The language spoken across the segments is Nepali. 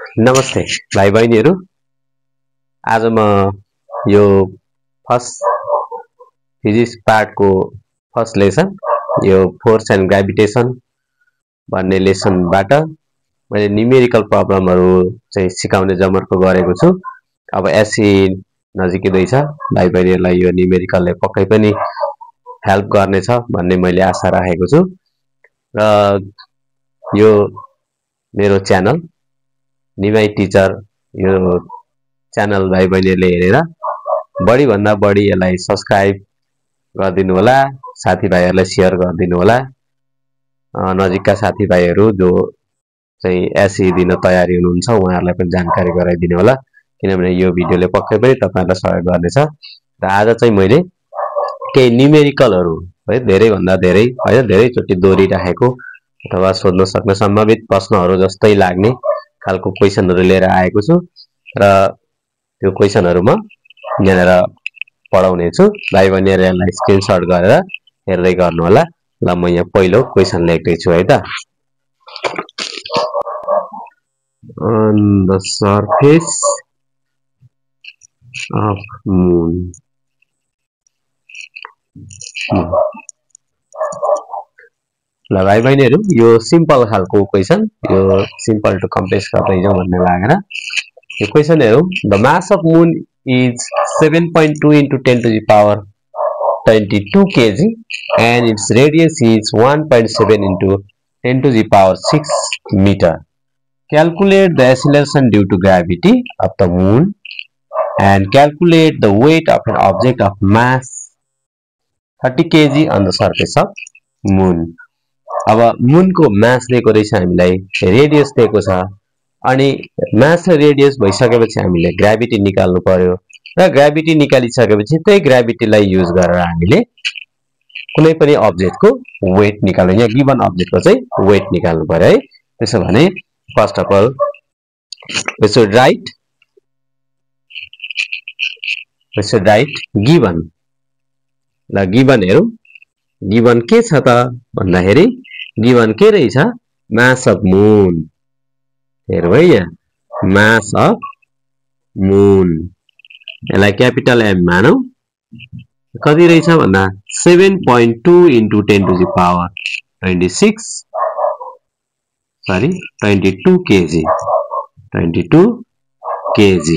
नमस्ते भाइ बहिनीहरु। आज म यो फर्स्ट फिजिक्स पार्टको फर्स्ट लेसन यो फोर्स एन्ड ग्रेभिटेसन भन्ने लेसनबाट मैले न्युमेरिकल प्रब्लमहरु चाहिँ सिकाउने जमर्को गरेको छु। अब एसई नजिकै छ, भाइ बहिनीहरुलाई यो न्युमेरिकलले पक्कै पनि हेल्प गर्नेछ भन्ने मैले आशा राखेको छु। र यो मेरो च्यानल निमाई टिचर यो च्यानल भाइ बहिनीहरुले हेरेर बढी भन्दा बढी यसलाई सब्स्क्राइब गरिदिनु होला, साथीभाइहरुलाई शेयर गरिदिनु होला। नजिकका साथीभाइहरु जो चाहिँ एसई दिन तयारी हुनुहुन्छ उहाँहरुलाई पनि जानकारी गराइदिनु होला, किनभने यो भिडियोले पक्कै पनि तपाईहरुलाई सहयोग गर्नेछ। र आज चाहिँ मैले केही न्युमेरिकलहरु है धेरै भन्दा धेरै हैन धेरै चोटी दोहोरी राखेको अथवा सोध्न सक्ने सम्भावित प्रश्नहरु जस्तै लाग्ने खालको क्वेशनहरु लिएर आएको छु र त्यो क्वेशनहरु म यहाँनेर पढाउने छु। भाइ बहिनीहरुले यसलाई स्क्रिनशट गरेर हेर्दै गर्नु होला। ल म यहाँ पहिलो क्वेशन लेख्दै छु है त। On the surface of moon ल भाइ बहिनीहरु यो सिम्पल खालको क्वेशन, यो सिम्पल टु कम्प्लेक्स गर्दै जाउँ भन्ने लागेर यो क्वेशन हेरौँ। The mass of moon is 7.2 into 10 to the power 22 kg and its radius is 1.7 into 10 to the power 6 meter. Calculate the acceleration due to gravity of the moon and calculate the weight of an object of mass 30 kg on the surface of moon. अब मून को मास दिएको रहेछ, हामीलाई रेडियस दिएको छ अनि मास र रेडियस भइसकेपछि हामीले ग्राभिटी निकाल्नु पर्यो र ग्राभिटी निकालिसकेपछि त्यही ग्राभिटीलाई युज गरेर हामीले कुनै पनि अब्जेक्टको वेट निकाल्नु, यहाँ गिवन अब्जेक्टको चाहिँ वेट निकाल्नु पर्यो है। त्यसो भने first of all we should write given. ल गिवन हेरौँ, गिवन के छ त भन्दाखेरि गिवन के रहेछ, मास अफ मून। हेरौँ है यहाँ मास अफ मून, यसलाई क्यापिटल एम मानौँ। कति रहेछ भन्दा 7.2 into 10 to the power 22 kg 22 kg।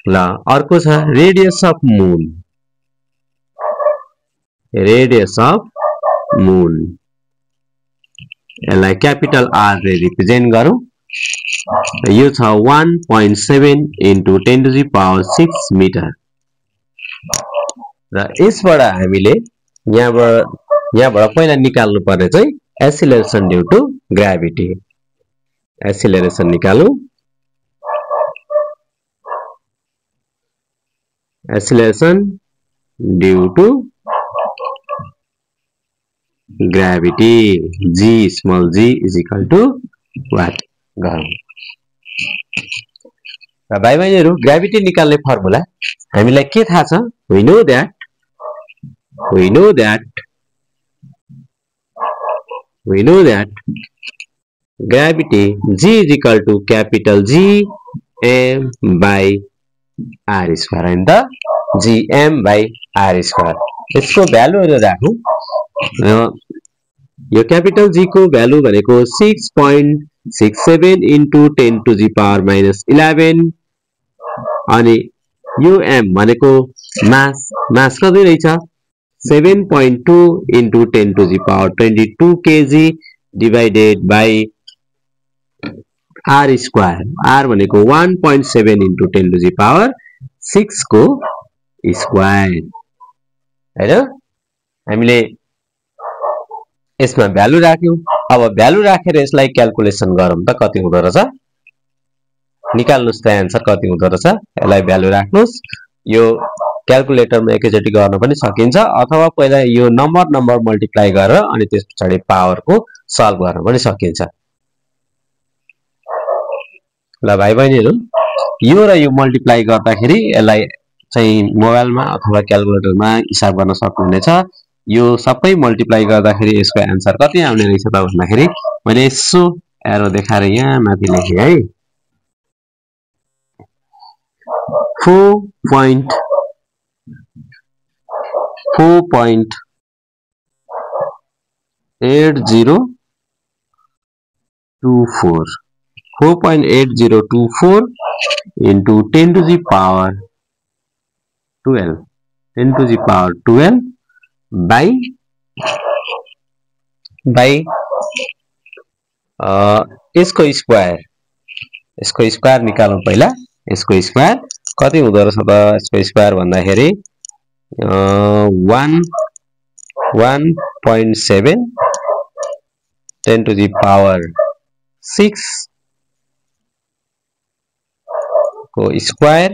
ल अर्को छ radius of moon, radius of moon यसलाई क्यापिटल आर ले रिप्रेजेन्ट गरौँ। यो छ 1.7 into 10 to the power 6 meter। र यसबाट हामीले यहाँबाट पहिला निकाल्नु पर्ने चाहिँ acceleration due to gravity. Acceleration निकालौँ, acceleration due to gravity g small g is equal to what गरौँ। र भाइ बहिनीहरु ग्राभिटी निकाल्ने फर्मुला हामीलाई के थाहा छ, we know that gravity g is equal to capital G m by r square हैन त, g m by r square। यसको भ्यालुहरु राखौं। यो क्यापिटल जी को भ्यालु भनेको 6.67 into 10 to the power minus 11 अनि यो m भनेको मास कति रहेछ 7.2 into 10 to the power 22 kg divided by r square। r भनेको 1.7 into 10 to the power 6 को स्क्वायर हैन। हामीले यसमा भ्यालु राख्यौं। अब भ्यालु राखेर यसलाई क्याल्कुलेसन गरौँ त कति हुँदो रहेछ, निकाल्नुस् त आन्सर कति हुँदो रहेछ। यसलाई भ्यालु राख्नुस्, यो क्याल्कुलेटरमा एकैचोटी गर्न पनि सकिन्छ अथवा पहिला यो नम्बर मल्टिप्लाई गरेर अनि त्यसपछि पावरको सल्भ गर्न पनि सकिन्छ। ल भाइ बहिनीहरु यो र यो मल्टिप्लाई गर्दाखेरि यसलाई चाहिँ मोबाइलमा अथवा क्याल्कुलेटरमा हिसाब गर्न सक्नुहुनेछ। यो सबै मल्टिप्लाई गर्दाखेरि यसको आन्सर कति आउने रहेछ त भन्दाखेरि मैले यसो एरो देखाएर यहाँ माथि लेखे है। 4.4.8024 4.8024 into 10 to the power 12 10 to the power 12 by यसको स्क्वायर निकालौं पहिला यसको स्क्वायर कति हुँदो रहेछ त यसको स्क्वायर भन्दाखेरि 1.7 10 to the power 6 को स्क्वायर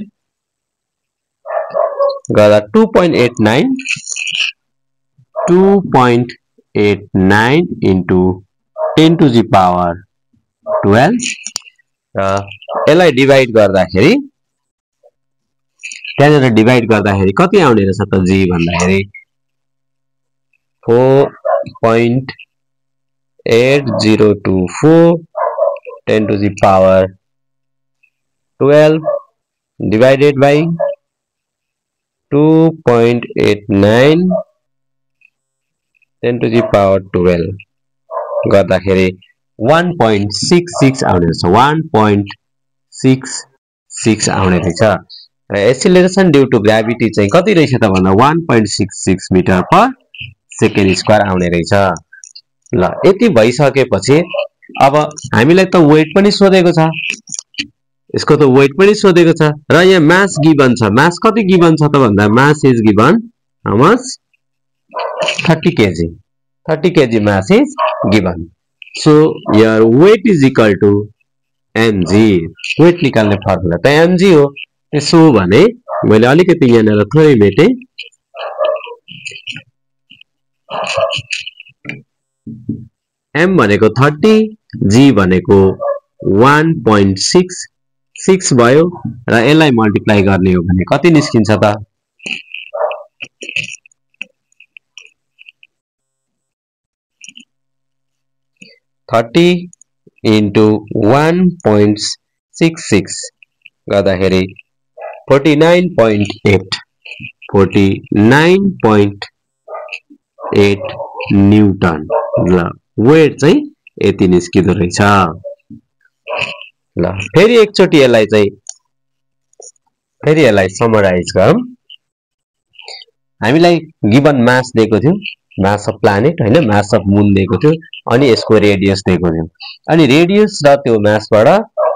गर्दा 2.89 into 10 to the power 12 र यसलाई डिवाइड गर्दाखेरि त्यहाँनेर डिवाइड गर्दाखेरि कति आउने रहेछ त जी भन्दाखेरि 4.8024 10 to the power 12 divided by 2.89 10 to the power 12 गर्दाखेरि 1.66 आउने रहेछ 1.66 आउने रहेछ र एक्सिलरेसन ड्यू टु ग्राभिटी चाहिँ कति रहेछ त भन्दा 1.66 मिटर पर सेकेन्ड स्क्वायर आउने रहेछ ल यति भइसकेपछि अब हामीलाई त वेट पनि सोधेको छ यसको त वेट पनि सोधेको छ र यहाँ मास गिवन छ मास कति गिवन छ त भन्दा mass is given how much 30 kg mass is given so your weight is equal to mg weight निकाल्ने फर्मुला त mg हो त्यसो भने मैले अलिकति यहाँनेर थोरै मेटे m भनेको 30 g भनेको 1.66 भयो र यसलाई मल्टिप्लाई गर्ने हो भने कति निस्किन्छ त 30 into 1.66 गर्दाखेरि 49.8 न्यूटन ल वेट चाहिँ यति निस्किदो रहेछ ल फेरि एकचोटी यसलाई समराइज गरौँ हामीलाई गिवन मास दिएको थियो मास अफ प्लानेट हैन मास अफ मून दिएको थियो अनि यसको रेडियस दिएको थियो अनि रेडियस र त्यो मासबाट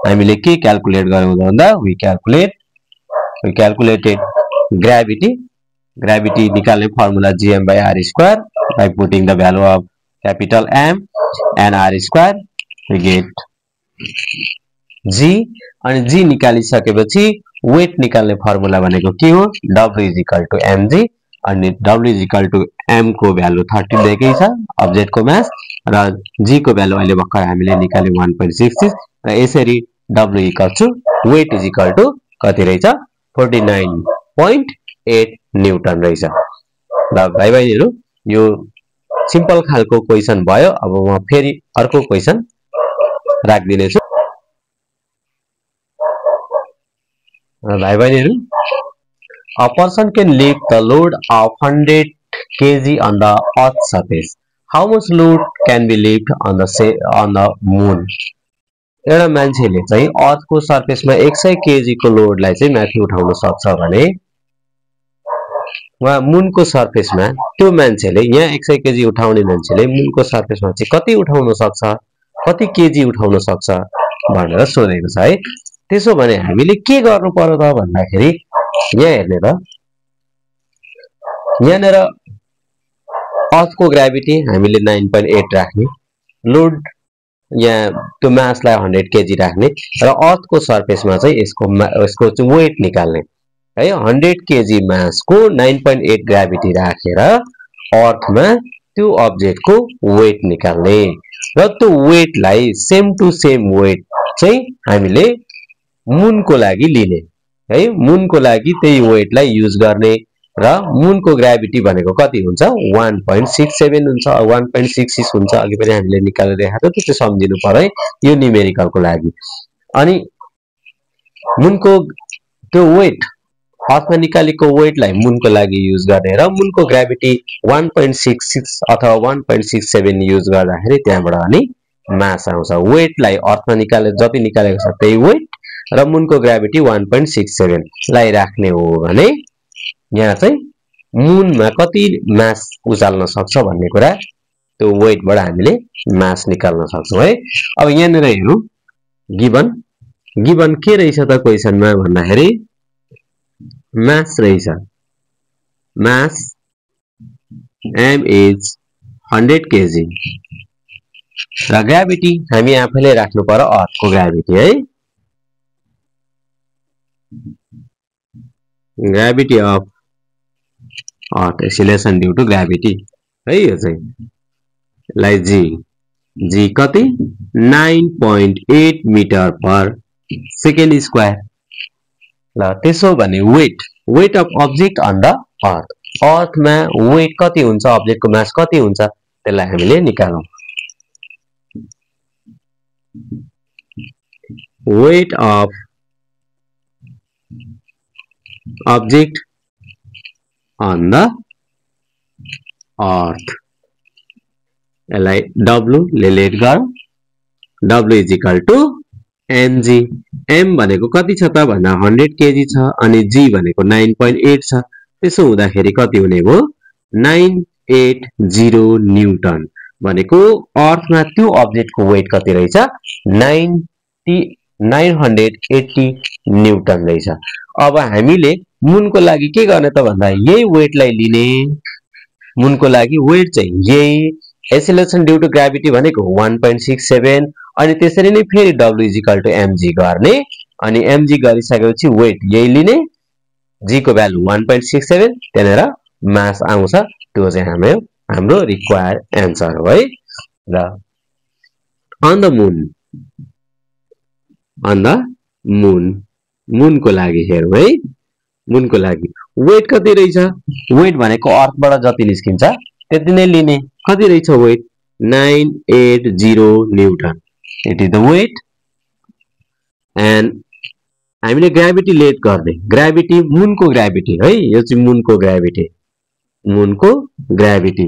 हामीले के क्याल्कुलेट गर्यौं भन्दा वी क्याल्कुलेटेड ग्राभिटी निकाल्ने formula gm/r² by putting the value of capital M and r² we get g अनि g निकालिसकेपछि वेट निकाल्ने फर्मुला भनेको के हो w = mg अनि w = m को भ्यालु 30 दिएकै छ अब्जेक्ट को मास र g को भ्यालु अहिले भर्खर हामीले निकाल्यौ 1.66 र यसरी w = weight = कति रहेछ 49.8 न्यूटन रहेछ ल भाइ बहिनीहरु यो सिम्पल खालको क्वेशन भयो अब म फेरि अर्को क्वेशन राख्दिने छु भाइ बहिनीहरु A person can lift the load of 100 kg on the earth surface. How much load can be lifted on the moon? एउटा मान्छेले चाहिँ अर्थ को सरफेसमा 100 kg को लोडलाई चाहिँ माथि उठाउन सक्छ भने वा मून को सरफेसमा त्यो मान्छेले यहाँ 100 kg उठाउने मान्छेले मून को सरफेसमा चाहिँ कति उठाउन सक्छ कति केजी उठाउन सक्छ भनेर सोधेको छ है त्यसो भने हामीले के गर्नु पर्यो त भन्दाखेरि यहाँ हेर्ने त यहाँनेर अर्थ को ग्राभिटी हामीले 9.8 राख्ने लोड यहाँ त्यो मासलाई 100 केजी राख्ने र अर्थ को सरफेसमा चाहिँ यसको चाहिँ वेट निकाल्ने है 100 केजी मास को 9.8 ग्राभिटी राखेर अर्थमा त्यो अब्जेक्ट को वेट निकाल्ने र त्यो वेटलाई सेम टु सेम वेट चाहिँ हामीले मून को लागि लिने है मून को लागि त्यही वेटलाई युज गर्ने र मून को ग्राभिटी भनेको कति हुन्छ 1.67 हुन्छ 1.66 हुन्छ अघि पनि हामीले निकालेर देखाएको थियो त्यो सम्झिनु पर्यो यो न्यूमेरिकल को लागि अनि मून को त्यो वेट अर्थमा निकालेको वेटलाई मुनको लागि युज गर्ने र मुनको ग्राभिटी 1.66 अथवा 1.67 युज गर्दाखेरि त्यहाँबाट अनि मास आउँछ। वेटलाई अर्थमा निकाले जति निकालेको छ त्यही वेट र मुनको ग्राभिटी 1.67 लाई राख्ने हो भने यहाँ चाहिँ मुनमा कति मास उचाल्न सक्छ भन्ने कुरा त्यो वेटबाट हामीले मास निकाल्न सक्छौं है। अब यहाँनिर हेरौं गिवन के रहेछ त क्वेशनमा भन्दाखेरि मास रहेछ। मास m is 100 kg र ग्राभिटी हामी आफैले राख्नु पर्यो अर्थको ग्राभिटी है। Gravity of earth acceleration due to gravity है यो चाहिँ लाई जी कति 9.8 मिटर पर सेकेन्ड स्क्वायर। ल त्यसो भने weight of object on the अर्थमा वेट कति हुन्छ अब्जेक्टको मास कति हुन्छ त्यसलाई हामीले निकालौं। Weight of object on the earth यसलाई W ले लेट गर W is equal to mg। m भनेको कति छ त भन्दा 100 kg छ अनि g भनेको 9.8 छ। त्यसो हुँदाखेरि कति हुने भयो 980 न्यूटन भनेको अर्थमा त्यो अब्जेक्टको वेट कति रहेछ 980 न्यूटन रहेछ। अब हामीले मुनको लागि के गर्ने त भन्दा यही वेटलाई लिने मुनको लागि वेट चाहिँ यही एक्सिलरेसन ड्यू टु ग्राभिटी भनेको 1.67 अनि त्यसरी नै फेरि W is equal to mg गर्ने अनि mg गरिसकेपछि वेट यही लिने g को भ्यालु 1.67 त्यनेर मास आउँछ त्यो चाहिँ हाम्रो रिक्वायर्ड आन्सर हो है। र अन द मुनको लागि हेरौं है। मुनको लागि वेट कति रहेछ वेट भनेको अर्थबाट जति निस्किन्छ त्यति नै लिने कति रहेछ weight 980 newton it is the weight and हामीले ग्राभिटी लेट गर्ने ग्राभिटी मुनको ग्राभिटी है यो चाहिँ मुनको ग्राभिटी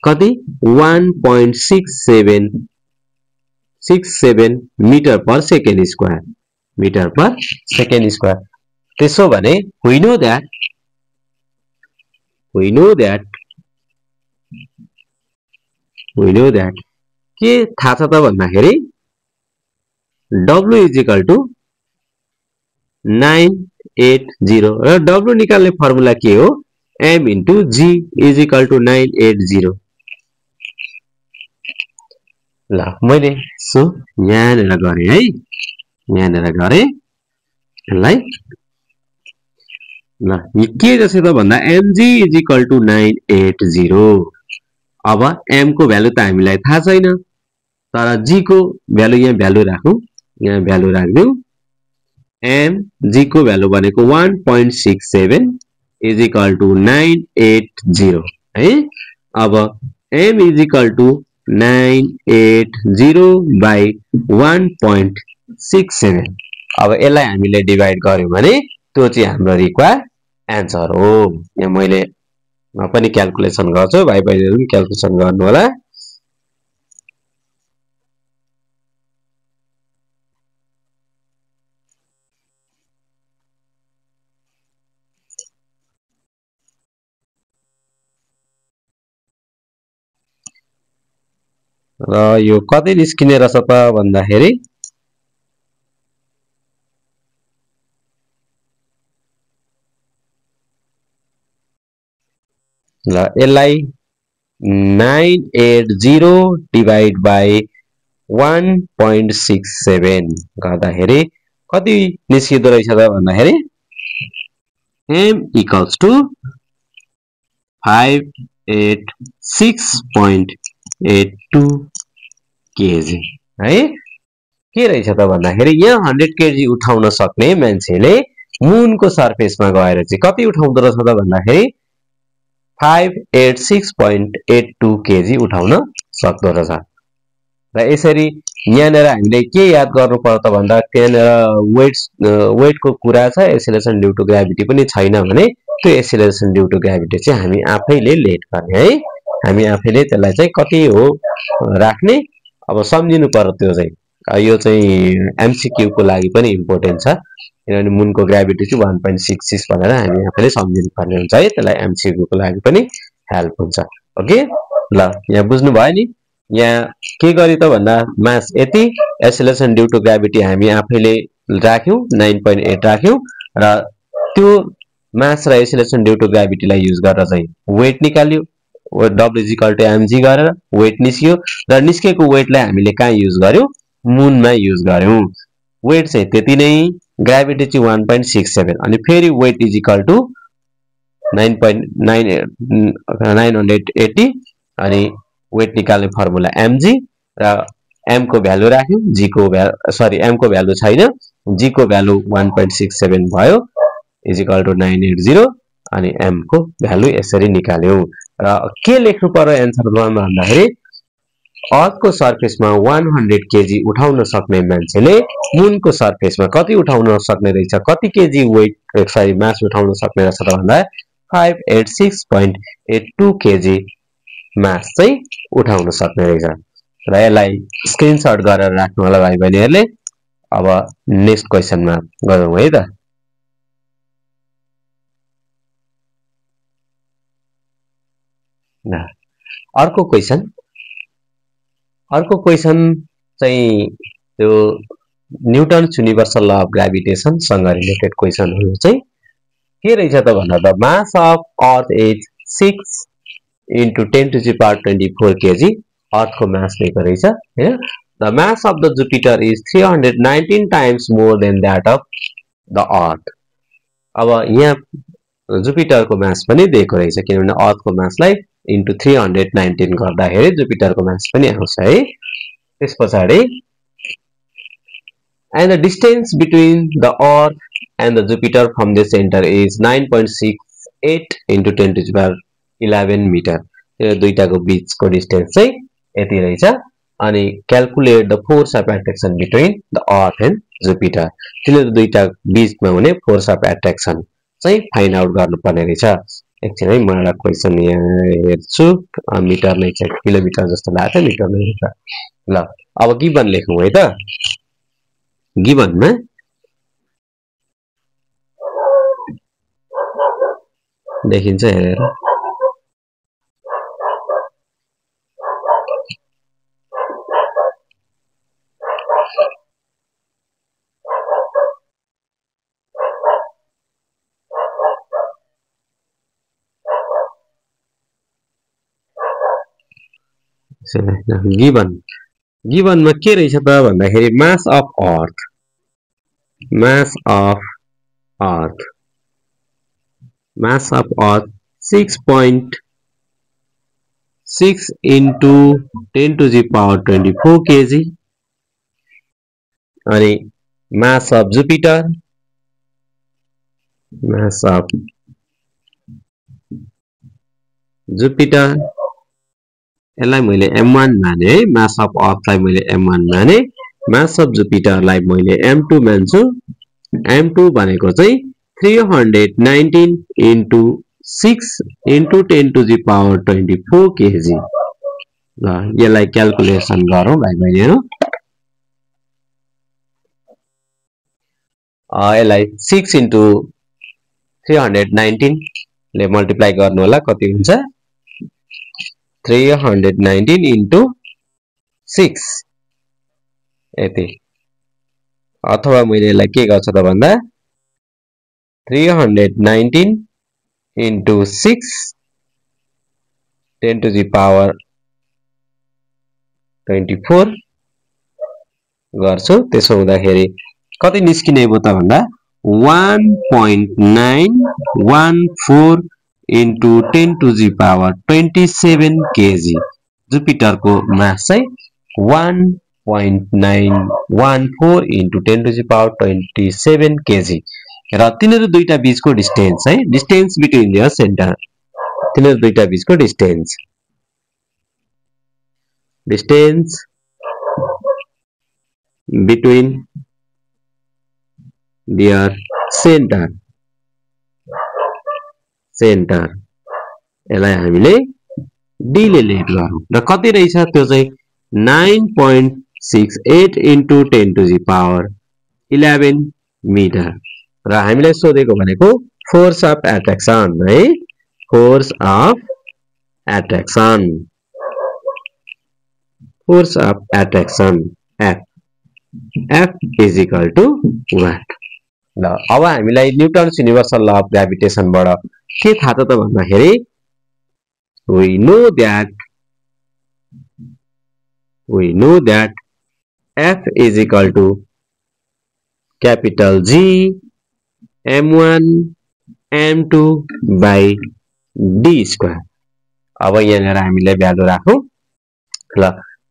कति 1.67 मिटर पर सेकेन्ड स्क्वायर। त्यसो भने we know that के थाहा छ त भन्दाखेरि W is equal to 980 र W निकाल्ने फर्मुला के हो m into g is equal to 980। ल मैले सो यहाँनिर गरे है यसलाई ल के जस्तो त भन्दा mg is equal to 980। अब m को भ्यालु त हामीलाई थाहा छैन तर g को भ्यालु यहाँ भ्यालु राख्दियौ g को भ्यालु भनेको 1.67 is equal to 980 है। अब m is equal to 980 by 1.67 अब यसलाई हामीले डिवाइड गर्यौं भने त्यो चाहिँ हाम्रो रिक्वायर्ड आन्सर हो। यहाँ मैले पनि क्याल्कुलेसन गर्छु भाइ बहिनीहरु पनि क्याल्कुलेसन गर्नु होला। र यो कति निस्किने रहेछ त भन्दाखेरि ल यसलाई 980 डिवाइड बाइ 1.67 गर्दाखेरि कति निस्किदो रहेछ त भन्दाखेरि m equals to 586.82 kg है। के रहेछ त भन्दाखेरि यहाँ 100 kg उठाउन सक्ने मान्छेले मुनको सरफेसमा गएर चाहिँ कति उठाउँदो रहेछ त भन्दाखेरि 586.82 kg उठाउन सक्दो रहेछ। र यसरी यहाँनिर हामीले के याद गर्नु पर्यो त भन्दा त्यहाँनिर वेटको कुरा छ, एक्सेलरेसन ड्यू टु ग्राभिटी पनि छैन भने त्यो एक्सेलरेसन ड्यू टु ग्राभिटी चाहिँ हामी आफैले लेट गर्ने है। हामी आफैले त्यसलाई चाहिँ कति हो राख्ने, अब सम्झिनु पर्यो त्यो चाहिँ। यो चाहिँ एमसीक्यू को लागि पनि इम्पोर्टेन्ट छ, किनभने मुनको ग्राभिटी चाहिँ 1.66 भनेर हामी आफैले सम्झिनु पर्ने हुन्छ है। त्यसलाई एमसीक्यू को लागि पनि हेल्प हुन्छ। ओके, ल यहाँ बुझ्नु भयो नि। यहाँ के गरे त भन्दा मास यति, एक्सेलरेसन ड्यू टु ग्राभिटी हामी आफैले राख्यौं 9.8 राख्यौं, र त्यो मास र एक्सेलरेसन ड्यू टु ग्राभिटीलाई युज गरेर चाहिँ वेट निकाल्यो। W = mg गरेर वेट निस्क्यो, र निस्केको वेटलाई हामीले कहाँ युज गर्यौं, मुनमा युज गर्यौं। वेट चाहिँ त्यति नै, ग्राभिटी चाहिँ 1.67, अनि फेरि वेट = 980, अनि वेट निकाल्ने फर्मुला mg, र m को भ्यालु राख्यौं, g को भ्यालु m को भ्यालु छैन, g को भ्यालु 1.67 भयो = 980, अनि m को भ्यालु यसरी निकाल्यौं। र के लेख्नु पर्यो एन्सरमा भन्दाखेरि अर्थको सर्फेसमा 100 केजी उठाउन सक्ने मान्छेले मुनको सर्फेसमा कति उठाउन सक्ने रहेछ, कति केजी वेट मास उठाउन सक्ने रहेछ त भन्दा 586.82 केजी मास चाहिँ उठाउन सक्ने रहेछ। र यसलाई स्क्रिनशट गरेर राख्नु होला भाइ बहिनीहरुले। अब नेक्स्ट क्वेशनमा गरौँ है त। अर्को क्वेशन चाहिँ त्यो Newton's universal law of gravitation सँग रिलेटेड क्वेशनहरु चाहिँ के रहेछ त भन्दा the mass of earth is 6 into 10 to the power 24 kg अर्थ को मास दिएको रहेछ हैन। The mass of the Jupiter is 319 times more than that of the earth। अब यहाँ जुपिटर को मास पनि दिएको रहेछ, किनभने अर्थ को मासलाई into 319 गर्दाखेरि जुपिटर को मास पनि आउँछ है। त्यसपछि and the distance between the earth and the Jupiter from the center is 9.68 into 10 to the power 11 meter। यो दुईटाको बीचको डिस्टेन्स चाहिँ यति रहेछ। अनि calculate the force of attraction between the earth and Jupiter, तिनीहरु दुईटा बीचमा हुने फोर्स अफ एट्र्याक्सन चाहिँ फाइन्ड आउट गर्नुपर्ने रहेछ। एकछिन है, म एउटा क्वेशन यहाँ हेर्छु। मिटर नै छ, किलोमिटर जस्तो लाग्छ, मिटर नै छ। ल अब गिवन लेखौं है त। गिवनमा देखिन्छ हेरेर गिवनमा के रहेछ त भन्दाखेरि mass of earth, mass of earth 6.6 into 10 to the power 24 kg, अनि मास अफ जुपिटर, यसलाई मैले m1 माने है। मास अफ अर्थलाई मैले m1 माने, मास अफ जुपिटरलाई मैले m2 मान्छु। m2 भनेको चाहिँ 319 into 6 into 10 to the power 24 kg। ल यसलाई क्याल्कुलेसन गरौँ भाइ बहिनीहरु। यसलाई 6 into 319 ले मल्टिप्लाई गर्नु होला, कति हुन्छ 319 into 6 यति। अथवा मैले यसलाई के गर्छु त भन्दा 319 into 6 10 to the power 24 गर्छु। त्यसो हुँदाखेरि कति निस्किने भयो त भन्दा 1.914 into 10 to the power 27 kg। Jupiter को मास चाहिँ 1.914 into 10 to the power 27 kg। र तिनीहरु दुईटा बीचको डिस्टेन्स है, डिस्टेन्स बिट्विन देयर सेन्टर, तिनीहरु दुईटा बीचको डिस्टेन्स between their center यसलाई हामीले d ले लेट गरौँ र कति रहेछ त्यो चाहिँ 9.68 into 10 to the power 11 meter र हामीलाई सोधेको भनेको force of attraction है force of attraction F is equal to what ल अब हामीलाई Newton's universal law of gravitation बाट के थाहा छ त भन्दाखेरि we know that F is equal to capital G m1 m2 by d square अब यहाँनिर हामीले भ्यालु राखौं ल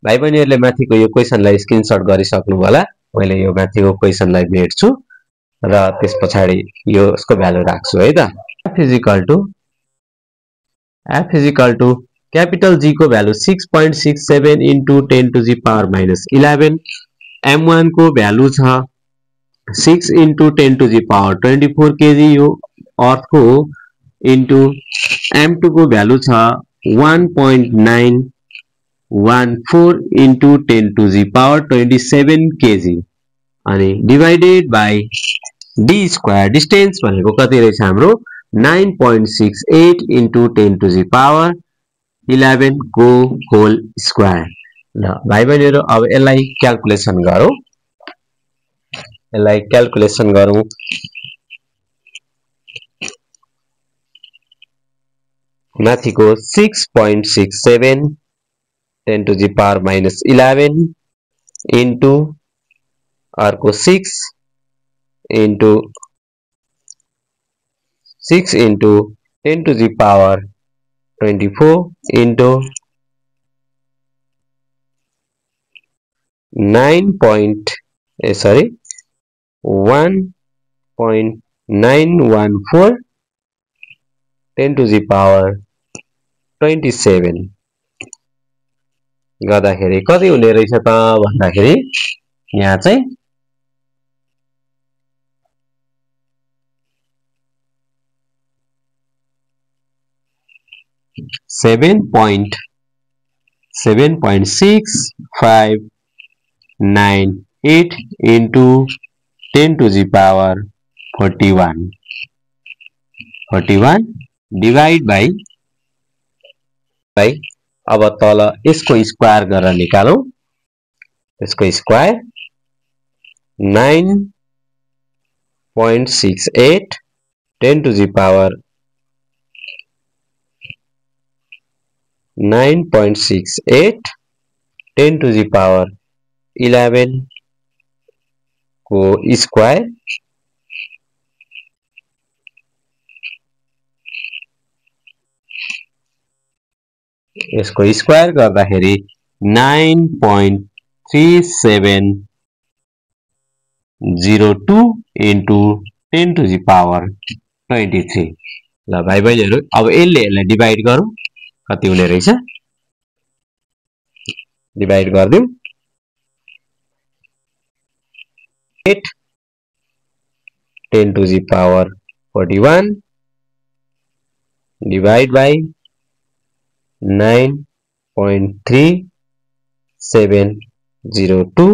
भाइ बहिनीहरुले माथिको यो क्वेशनलाई स्क्रिनशट गरिसक्नु होला मैले यो माथिको क्वेशनलाई भेट्छु र त्यसपछि यो यसको भ्यालु राख्छु है त F is equal to capital G को value 6.67 into 10 to the power minus 11 m1 को भ्यालु छ 6 into 10 to the power 24 kg यो अर्थ को into m2 को भ्यालु छ 1.914 into 10 to the power 27 kg अनि divided by d square distance भनेको कति रहेछ हाम्रो 9.68 into 10 to the power 11 को whole square ल भाइ बहिनीहरु अब यसलाई क्याल्कुलेसन गरौँ माथिको 6.67 10 to the power minus 11 into अर्को 6 into 10 to the power 24 into 1.914 10 to the power 27 गर्दाखेरि कति हुने रहेछ त भन्दाखेरि यहाँ चाहिँ 7.6598 into 10 to the power 41 divide by अब तल यसको स्क्वायर गरेर निकालौं यसको square 9.68 10 to the power 9.68 10 to the power 11 को स्क्वायर यसको स्क्वायर गर्दाखेरि 9.3702 into 10 to the power 23 ल भाइ बहिनीहरु अब यसलाई डिवाइड गरौँ कति हुने रहेछ divide गर्दियौ 8 10 to the power 41 divide by 9.3702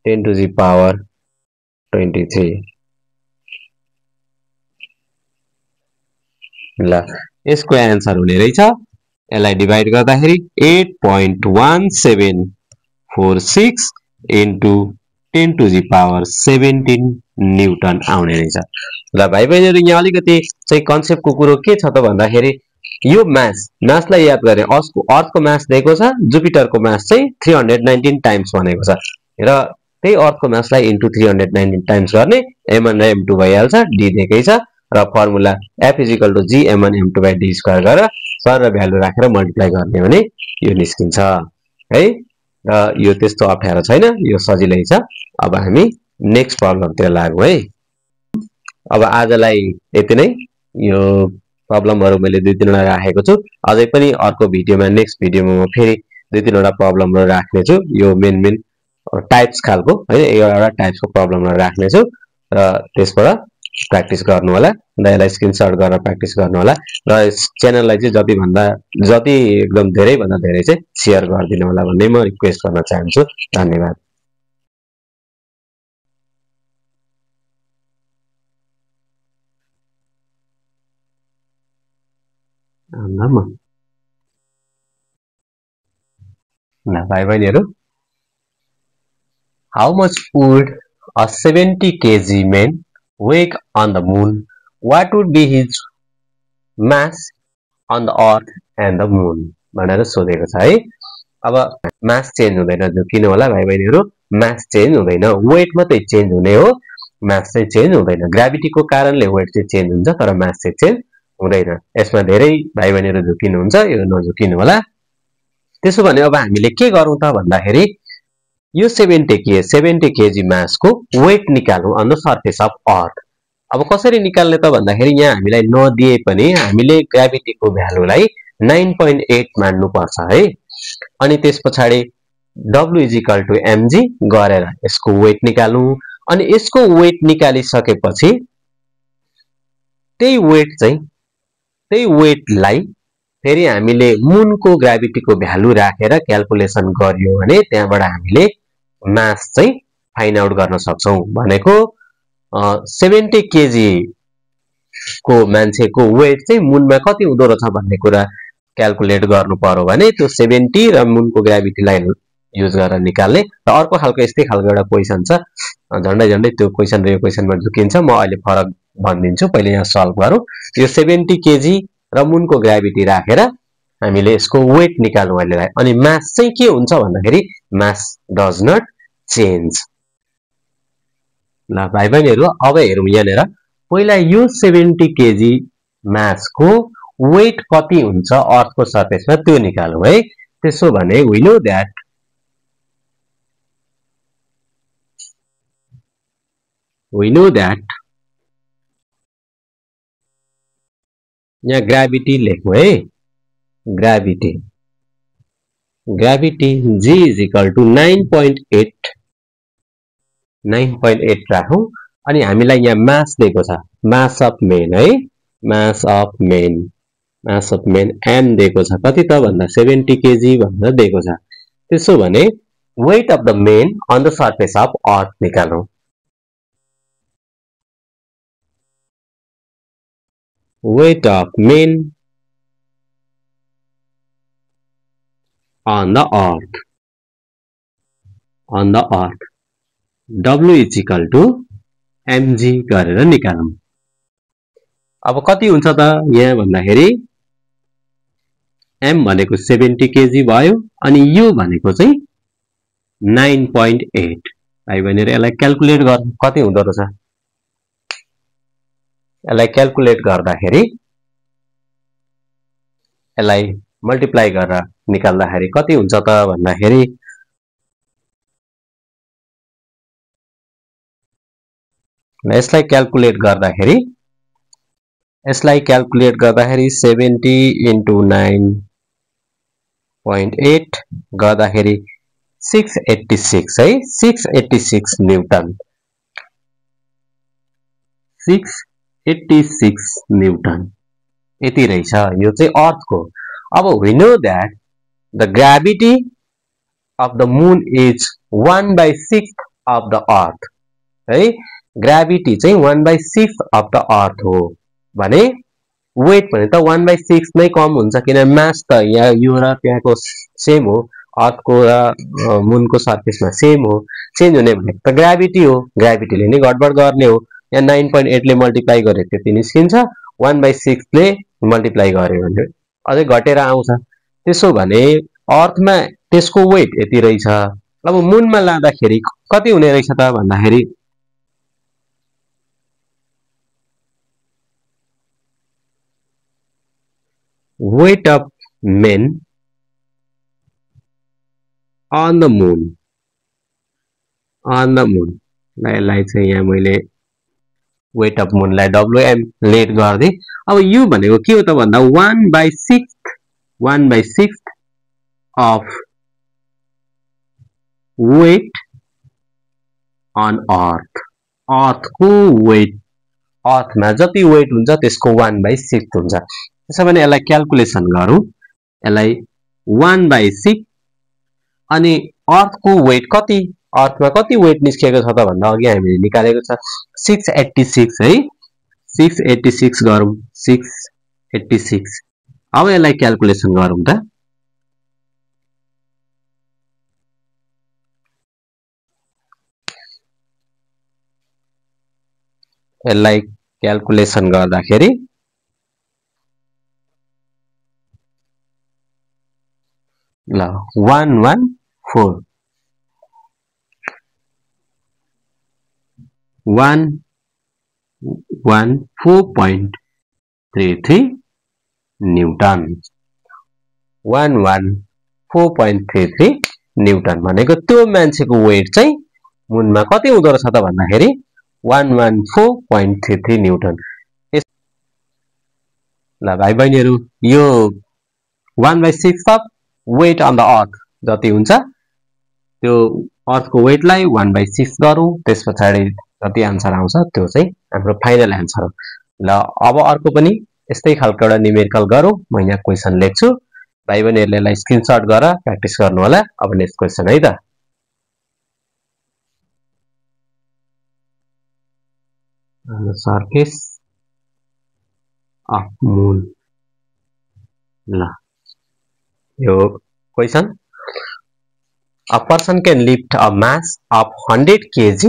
10 to the power 23 ल यसको आन्सर हुने रहेछ यसलाई डिवाइड गर्दाखेरि 8.1746 into 10 to the power 17 Newton आउने रहेछ ल भाइ बहिनीहरु यहाँ अलिकति चाहिँ कन्सेप्टको कुरो के छ त भन्दाखेरि यो मासलाई याद गरे अर्थको मास दिएको छ जुपिटरको मास चाहिँ 319 टाइम्स भनेको छ र त्यही अर्थको मासलाई इन्टु 319 टाइम्स गर्ने m1 र m2 भइहाल्छ d दिएकै छ र formula F = g m1 m2 / d square गरेर सर र भ्यालु राखेर मल्टिप्लाई गर्ने भने यो निस्किन्छ है र यो त्यस्तो अप्ठ्यारो छैन यो सजिलै छ अब हामी नेक्स्ट प्रब्लमतिर लागौं है अब आजलाई यति नै यो प्रब्लमहरु मैले दुई तीनवटा राखेको छु अझै पनि अर्को भिडियोमा नेक्स्ट भिडियोमा म फेरि दुई तीनवटा प्रब्लमहरु राख्ने छु यो मेन टाइप्स खालको है एउटा टाइप्सको प्रब्लमलाई राख्ने छु र त्यसबाट प्र्याक्टिस गर्नु होला र यसलाई स्क्रिनशट गरेर प्र्याक्टिस गर्नु होला र यस च्यानललाई चाहिँ जति एकदम धेरै भन्दा धेरै चाहिँ शेयर गरिदिनु होला भन्ने म रिक्वेस्ट गर्न चाहन्छु धन्यवाद ल भाइ बहिनीहरु how much would a 70 kg man weigh on the moon what would be his mass on the earth and the moon भनेर सोधेको छ है अब मास चेन्ज हुँदैन झुकिनु होला भाइ बहिनीहरु मास चेन्ज हुँदैन वेट मात्रै चेन्ज हुने हो मास चाहिँ चेन्ज हुँदैन ग्राभिटीको कारणले वेट चाहिँ चेन्ज हुन्छ तर मास चाहिँ चेन्ज हुँदैन यसमा धेरै भाइ बहिनीहरु झुकिनु हुन्छ यो नझुकिनु होला त्यसो भने अब हामीले के गरौँ त भन्दाखेरि यो 70 केजी मास को वेट निकालौं on the surface of earth अब कसरी निकाल्ने त भन्दाखेरि यहाँ हामीलाई नदिए पनि हामीले ग्राभिटी को भ्यालुलाई 9.8 मान्नु पर्छ है अनि त्यसपछि W = mg गरेर यसको वेट निकालौं अनि यसको वेट निकालिसकेपछि त्यही वेटलाई फेरि हामीले मून को ग्राभिटी को भ्यालु राखेर क्याल्कुलेसन गरियो भने त्यहाँबाट हामीले मास चाहिँ फाइन्ड आउट गर्न सक्छौं भनेको 70 केजी को मान्छेको वेट चाहिँ मूनमा कति हुँदो रहेछ भन्ने कुरा क्याल्कुलेट गर्नु पर्यो भने त्यो 70 र मून को ग्राभिटीलाई युज गरेर निकाल्ने र अर्को खालको यस्तै खालको एउटा क्वेशन छ झन्डै त्यो क्वेशन र यो क्वेशनमा झुकिन्छ म अहिले फरक भन्दिन्छु पहिले यहाँ सल्भ गरौँ यो 70 केजी र मून को ग्राभिटी राखेर हामीले यसको वेट निकाल्नु अहिलेलाई अनि मास चाहिँ के हुन्छ भन्दाखेरि मास डज नट चेन्ज ल भाइ बहिनीहरु अब हेरौँ यहाँनेर पहिला यो 70 केजी मास को वेट कति हुन्छ अर्थ को सरफेसमा त्यो निकालौं है त्यसो भने वी नो दैट यहाँ ग्राभिटी लेखौं है ग्राभिटी G = 9.8 राखौं अनि हामीलाई यहाँ मास दिएको छ मास अफ मेन है मास अफ मेन m दिएको छ कति त भन्दा 70 केजी भनेर दिएको छ त्यसो भने weight of the men on the surface of earth निकालौं weight of men on the earth W = mg गरेर निकालौं अब कति हुन्छ त यहाँ भन्दाखेरि m भनेको 70 केजी भयो अनि u भनेको चाहिँ 9.8 भाइ बहिनीहरु यसलाई क्याल्कुलेट गर्नु कति हुँदो रहेछ यसलाई क्याल्कुलेट गर्दाखेरि यसलाई मल्टिप्लाई गरेर निकाल्दाखेरि कति हुन्छ त भन्दाखेरि यसलाई क्याल्कुलेट गर्दाखेरि 70 * 9.8 गर्दाखेरि 686 है 686 न्यूटन 686 न्यूटन यति रहेछ यो चाहिँ अर्थ को अब we know that the gravity of the moon is 1/6 of the earth है ग्राभिटी चाहिँ 1/6 of the earth हो भने वेट भने त 1/6 नै कम हुन्छ किन मास त यहाँ यो र त्यहाँको सेम हो अर्थ को र मून को सरफेसमा सेम हो चेन्ज हुने भने त ग्राभिटी हो ग्राभिटीले नै गडबड गर्ने हो यहाँ 9.8 ले मल्टिप्लाई गरे त्यति निस्किन्छ 1/6 ले मल्टिप्लाई गर्यो भने अझै घटेर आउँछ त्यसो भने अर्थमा त्यसको वेट यति रहेछ अब मूनमा लाँदाखेरि कति हुने रहेछ त भन्दाखेरि weight of men on the moon लाई चाहिँ यहाँ मैले weight of moon लाई WM लेट गर्दै अब यो भनेको के हो त भन्दा 1/6 of weight on earth. Earth को weight, earth मा जति weight हुन्छ त्यसको 1/6 हुन्छ. त्यसो भने यसलाई क्याल्कुलेसन गरौँ. यसलाई 1/6 अनि earth को weight कति, earth मा कति weight निस्केको छ त भन्दा अघि हामीले निकालेको छ 686 है. 686 गरौँ. 686. अब यसलाई क्याल्कुलेसन गरौँ त. यसलाई क्याल्कुलेसन गर्दाखेरि ल 114 114.33 न्यूटन. 114.33 न्यूटन भनेको त्यो मान्छेको वेट चाहिँ मुनमा कति हुँदो रहेछ त भन्दाखेरि 114.33 न्यूटन. ल भाइ बहिनीहरु यो 1/6 of weight on the earth जति हुन्छ त्यो अर्थको वेटलाई 1/6 गरौँ. त्यसपछि जति आन्सर आउँछ त्यो चाहिँ हाम्रो फाइनल आन्सर हो. ल अब अर्को पनि यस्तै खालको एउटा न्यूमेरिकल गरौँ. म यहाँ क्वेशन लेख्छु. भाइ बहिनीहरुले यसलाई स्क्रिनशट गरेर प्र्याक्टिस गर्नु होला. अब नेक्स्ट क्वेशन है त. On the surface of moon. ल यो question. A person can lift a mass of 100 kg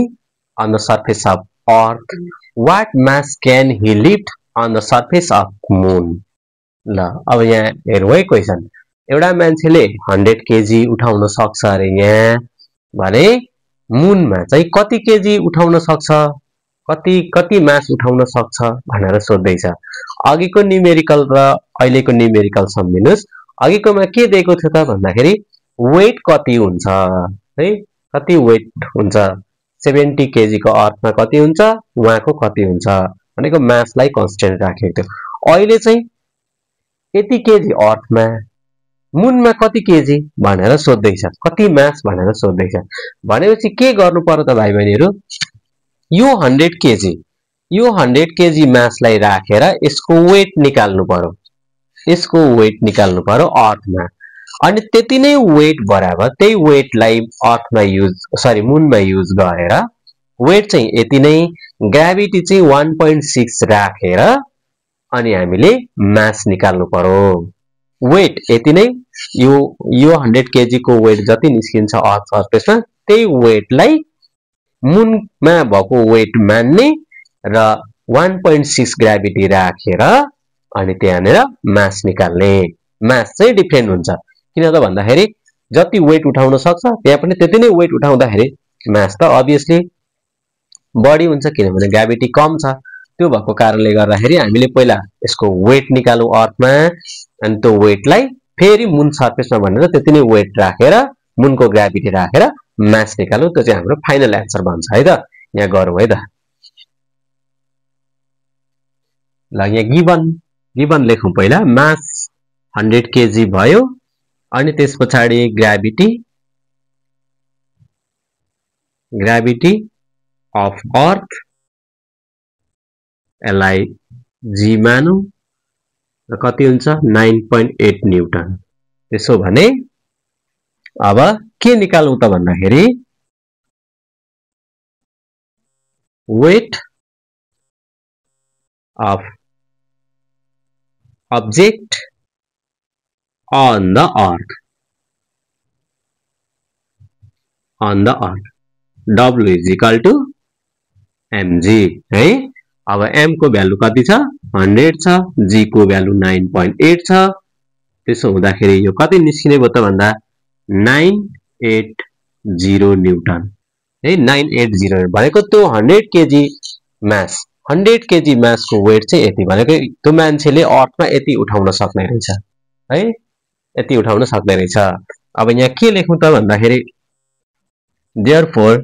on the surface of earth. What mass can he lift on the surface of moon? ल अब यहाँ हेरौँ है क्वेशन. एउटा मान्छेले 100 केजी उठाउन सक्छ अरे यहाँ भने मुनमा चाहिँ कति केजी उठाउन सक्छ, कति मास उठाउन सक्छ भनेर सोध्दैछ. अघिको न्यूमेरिकल र अहिलेको न्यूमेरिकल सम्झिनुस्. अघिकोमा के दिएको थियो त भन्दाखेरि वेट कति हुन्छ है, कति वेट हुन्छ 70 केजी को अर्थमा कति हुन्छ, उहाँको कति हुन्छ भनेको मासलाई कन्स्टेन्ट राखेको थियो. अहिले चाहिँ यति केजी अर्थमा मुनमा कति केजी भनेर सोध्दैछ, कति मास भनेर सोध्दैछ. भनेपछि के गर्नु पर्यो त भाइ बहिनीहरु, यो 100 केजी मासलाई राखेर यसको वेट निकाल्नु पर्यो, यसको वेट निकाल्नु पर्यो अर्थमा. अनि त्यति नै वेट बराबर त्यही वेटलाई अर्थमा मुनमा युज गरेर वेट चाहिँ यति नै, ग्राभिटी चाहिँ 1.6 राखेर अनि हामीले मास निकाल्नु पर्यो. वेट यति नै, यो 100 केजी को वेट जति निस्किन्छ अर्थ सरफेसमा त्यही वेटलाई मुनमा भएको वेट मान्ने र 1.6 ग्राभिटी राखेर अनि त्यहाँनेर मास निकाल्ने. मास चाहिँ डिफरेन्ट हुन्छ. किन त भन्दाखेरि जति वेट उठाउन सक्छ त्यहाँ पनि त्यति नै वेट उठाउँदाखेरि मास त अभियसली बढी हुन्छ, किनभने ग्राभिटी कम छ. त्यो भएको कारणले गर्दाखेरि हामीले पहिला यसको वेट निकालौं अर्थमा, अनि त्यो वेटलाई फेरि मुन सर्फेसमा भनेर त्यति नै वेट राखेर मुनको ग्राभिटी राखेर मास निकालौं. त्यो चाहिँ हाम्रो फाइनल एन्सर बन्छ है त. यहाँ गरौँ है त. ल यहाँ गिवन लेखौं. पहिला मास 100 केजी भयो अनि त्यसपछि ग्राभिटी अफ अर्थ यसलाई जी मानौं र कति हुन्छ 9.8 न्यूटन. त्यसो भने अब के निकालौं त भन्दाखेरि weight of object on the earth, W is equal to mg है. अब m को भ्यालु कति छ 100 छ, g को भ्यालु 9.8 छ. त्यसो हुँदाखेरि यो कति निस्किने भयो त भन्दा 980 न्यूटन है. 980 भनेको त्यो 100 केजी मास, 100 केजी मास को वेट चाहिँ यति भनेको त्यो मान्छेले अर्थमा यति उठाउन सक्ने रहेछ है, यति उठाउन सक्ने रहेछ. अब यहाँ के लेखौं त भन्दाखेरि therefore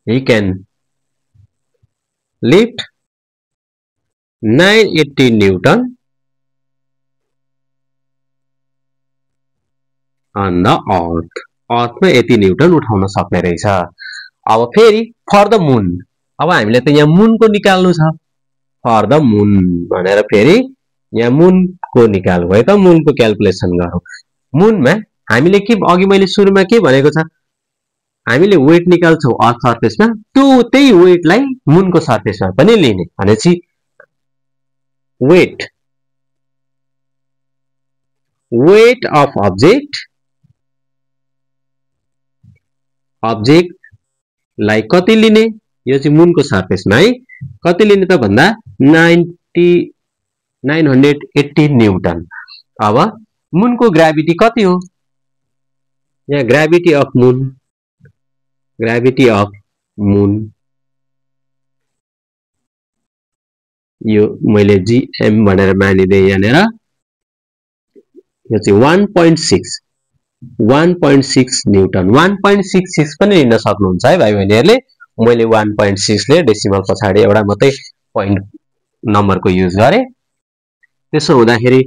he can lift 980 newton on the earth अर्थमा यति न्युटन उठाउन सक्ने रहेछ। अब फेरि फर द मून अब हामीले त यहाँ मूनको निकाल्नु छ फर द मून भनेर फेरि यहाँ मूनको निकाल्नु भयो त मूनको क्याल्कुलेसन गरौँ। मूनमा हामीले के अघि मैले सुरुमा के भनेको छ हामीले वेट निकाल्छौँ अर्थ सर्फेसमा त्यही वेटलाई मूनको सर्फेसमा पनि लिने भनेपछि वेट अफ अब्जेक्टलाई कति लिने यो चाहिँ मूनको सर्फेसमा है कति लिने त भन्दा 980 न्युटन। अब मूनको ग्राभिटी कति हो यहाँ ग्राभिटी अफ मून यो मैले जीएम भनेर मानिदिए यहाँनिर यो चाहिँ 1.6 न्युटन 1.66 पनि लिन सक्नुहुन्छ है भाइ बहिनीहरुले। मैले 1.6 ले डेसिमल पछाडी एउटा मात्रै पोइन्ट नम्बरको युज गरे। त्यसो हुँदाखेरि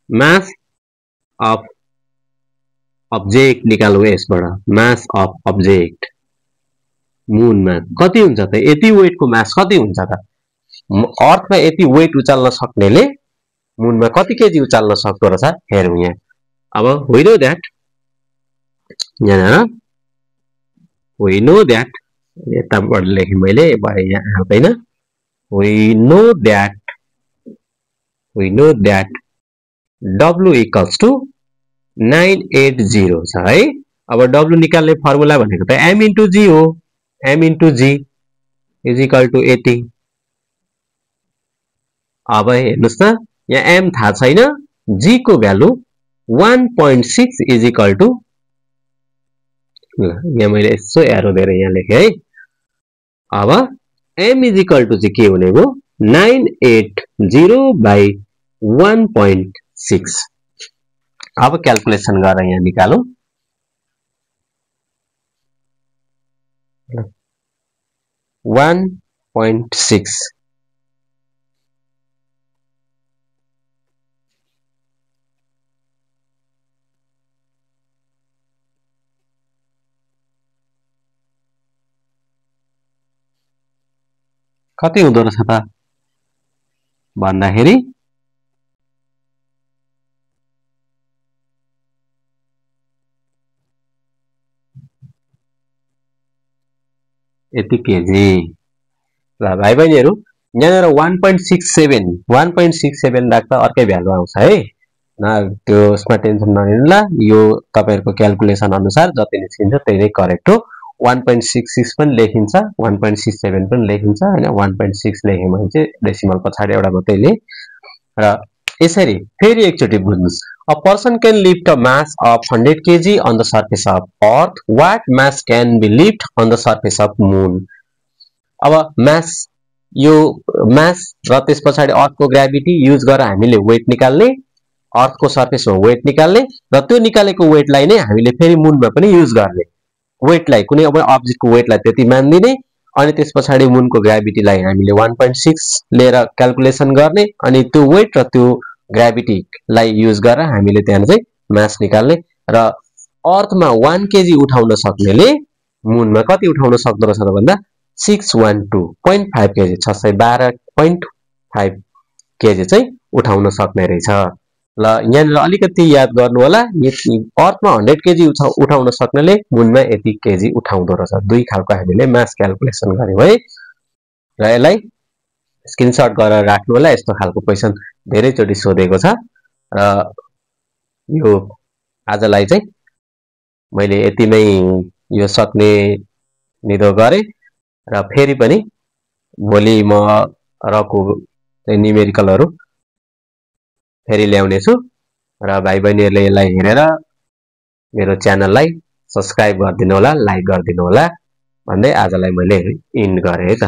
मास अफ अब्जेक्ट निकाल्नु यसबाट मास अफ अब्जेक्ट मूनमा कति हुन्छ त यति वेटको मास कति हुन्छ त अर्थमा यति वेट उचाल्न सक्नेले मूनमा कति केजी उचाल्न सक्दो रहेछ हेरौँ यहाँ। अब वी नो दैट यहाँ वी नो दैट यताबाट लेखेँ मैले यहाँ आउँदैन we know that W equals to 980 छ है। अब W निकाल्ने फर्मुला भनेको त m into g हो m into g is equal to 80। अब हेर्नुस् त यहाँ m थाहा छैन g को भ्यालु 1.6 इज इक्वल टु यहाँ मैले यसो एरो दिएर यहाँ लेखेँ है। अब m इज इक्वल टु चाहिँ के हुने भयो 980 बाइ 1.6। अब क्याल्कुलेसन गरेर यहाँ निकालौं 1.6 कति हुँदो रहेछ त भन्दाखेरि यति केजी। ल भाइ बहिनीहरु यहाँनिर 1.67 राख्दा अर्कै भ्यालु आउँछ है न त्यो यसमा टेन्सन नलिनु ल यो तपाईहरुको क्याल्कुलेसन अनुसार जति निस्किन्छ त्यही नै करेक्ट हो। 1.66 पनि लेखिन्छ 1.67 पनि लेखिन्छ हैन 1.6 लेखे भने चाहिँ डेसिमल पछाडी एउटा मात्रै ले र यसरी फेरि एकचोटी बुझ्नुस्। A person can lift a mass of 100 kg on the surface of earth. What mass can be lifted on the surface of moon? अब mass यो mass र त्यसपछि अर्थ को ग्राभिटी युज गरेर हामीले वेट निकाल्ने अर्थ को सर्फेसमा वेट निकाल्ने र त्यो निकालेको वेटलाई नै हामीले फेरि मूनमा पनि युज गर्ने वेटलाई कुनै अब अब्जेक्टको वेटलाई त्यति मान्दिने अनि त्यसपछि मूनको ग्राभिटीलाई हामीले 1.6 लिएर क्याल्कुलेसन गर्ने अनि त्यो वेट र त्यो ग्राभिटीलाई युज गरेर हामीले त्यहाँ चाहिँ मास निकाल्ने र अर्थमा 1 केजी उठाउन सक्नेले मूनमा कति उठाउन सक्दो रहेछ भन्दा 612.5 केजी 612.5 केजी चाहिँ उठाउन सक्ने रहेछ। ल यहाँ अलिकति याद गर्नु होला अर्थमा 100 केजी उठाउन सक्नेले मूनमा यति केजी उठाउँदो रहेछ। दुई खालको हामीले मास क्याल्कुलेसन गर्यौं है र यसलाई स्क्रिनशट गरेर राख्नु होला। यस्तो खालको क्वेशन धेरै चोटी सोधेको छ र यो आजलाई चाहिँ मैले यतिमै यो सक्ने निधो गरे र फेरि पनि भोलि म रको न्युमेरिकलहरु फेरि ल्याउने छु र भाइ बहिनीहरुले यसलाई हेरेर मेरो च्यानललाई सब्स्क्राइब गरिदिनु होला लाइक गरिदिनु होला भन्दै आजलाई मैले इन्ड गरे है त।